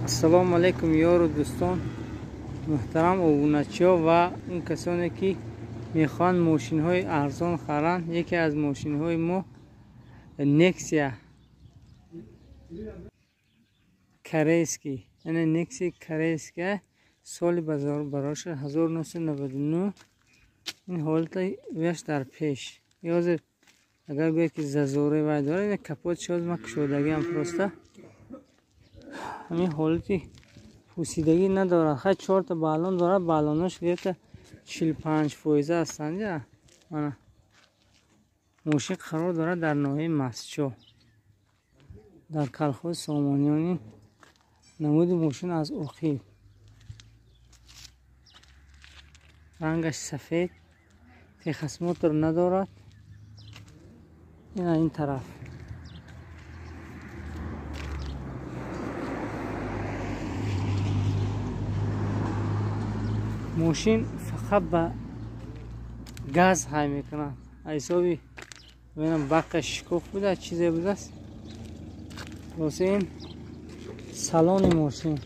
Ассалому алайкум ёру дӯстон, муҳтарам обуначиҳо ва он касоне ки мехоҳанд мошинҳои арзон харанд. Яке аз мошинҳои мо Нексия корейский, яъне Нексия корейская, соли бароша 1999. Ин ҳолата веш дар пеш. Ҳозир агар гӯяд ки зазораи вай дорад, ин капот шоз ма кушодагиам, просто ҳамин ҳолати пӯсидагӣ надорад. Хай, чорта баллон дорад, баллонош где-то 45% ҳастанд. Ана мошин қарор дорад дар ноҳияи Мастчоҳ, дар колхози Сомониёни. Намуди мошин аз охир, рангаш сафед, техосмотр надорад. Ина ин тараф мошин фақат ба газ ҳай мекунад. Ҳисоби бинам бака шикоф буда, чизе будааст. Хулоса, ин салони мошин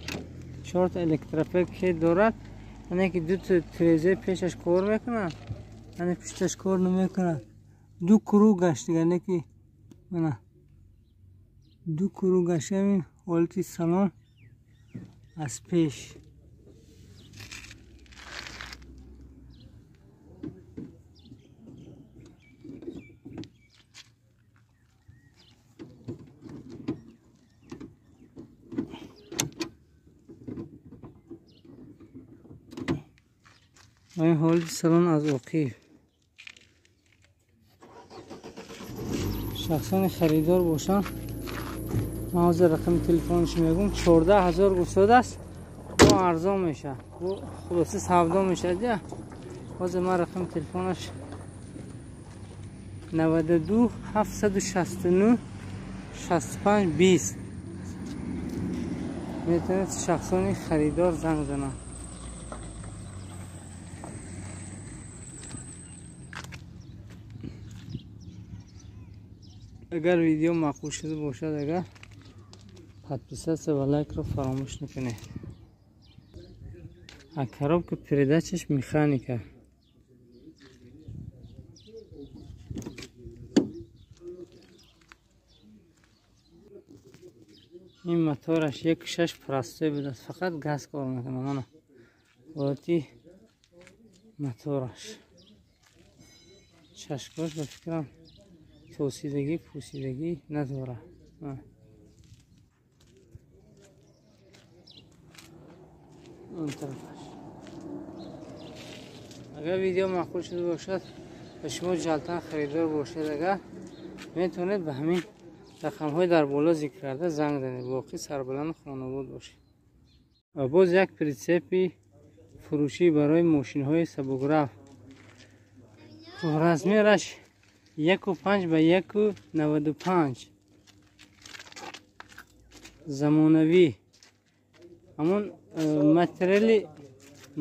чорта электропакет дорад, ане ки дута тирезаи пешаш кор мекунад, ане пушташ кор намекунад. Ду круг гашт дигар, не ки мана ду круг гашт. Ҳамин ҳолати салон аз пеш. Ин ҳолати салон аз оқиб. Шахсони харидор бошанд, ман ҳозир рақами телефонаш мегӯм. 14 000 гуфтодааст, бо арзон мешавад, бо хулоса савдо мешавад. Я ҳозир ман рақами телефонаш 92 769 65 20. Метавонед шахсони харидор занг зананд. Агар видео маъқул шуда бошад, агар подписаться ва лайкро фаромӯш накунед. А коробка передачаш механика. Ин мотораш 1.6 простой будааст, фақат газ кор мекунад. Мана ҳолати мотораш, чашкош ба фикрам тосидагӣ, пӯсидагӣ надорад. Он тарафаш. Агар видео маъқул шуда бошад ва шумо ҷалтан харидор бошед, агар метавонед ба ҳамин рақамҳои дар боло зикр карда занг занед. Боқӣ сарбаланду хонобод бошед. Ва боз як прицепи фурӯшӣ барои мошинҳои сабукрафт. Размераш 1.5 ба 1.95, замонавӣ, ҳамон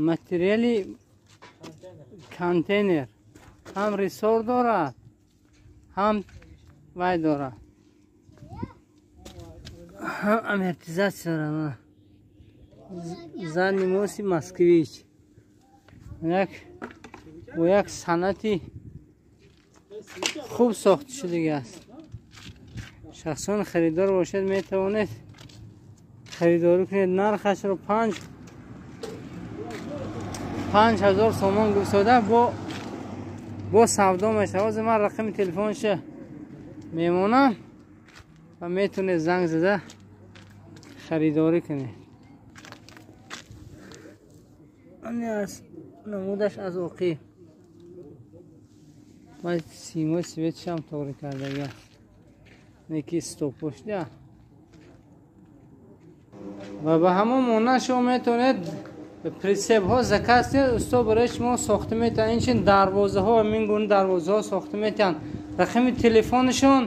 материали контейнер, ҳам рессор дорад, ҳам вай дорад, ҳам амортизатсия дорад. Задний мост и Москвич як бо як санъати хуб сохта шудагӣ аст. Шахсон харидор бошад, метавонед харидорӣ кунед. Нархашро 5000 сомон гуфтода, бо савдо мешавад. Ҳозир ман рақами телефонша мемонам ва метавонед занг зада харидорӣ кунед. Аз намудаш аз оқиб ва симои светшам тоғри кардагӣ аст, неки стопошда. Ва ба ҳамон монанд шумо метавонед прицепҳо заказ кунед, усто барои шумо сохта метавонад. Инчунин дарвозаҳо ва ин гуна дарвозаҳо сохта метавонанд. Рақами телефонашон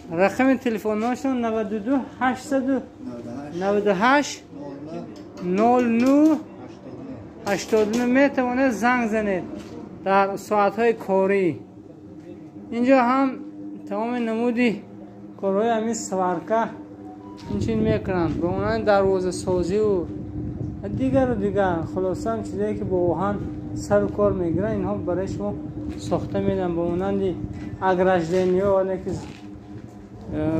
92 898 09 89. Метавонед занг занед. Дар соатҳои корӣ инҷо ҳам тамоми намуди корҳои ҳамин сварка инчин мекунанд, ба монанди дарвозасозиву дигару дигар. Хулоса, ҳам чизое ки бо оҳан сару кор мегиранд, инҳо барои шумо сохта медиҳанд, ба монанди ограждения ки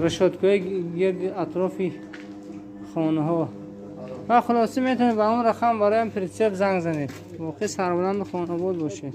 решёткаҳои гирди атрофи хонаҳо. Ва хулоса, метавонед ба он рақам бароям прицеп занг занед. Воқеъ сарбаланду хонобод бошед.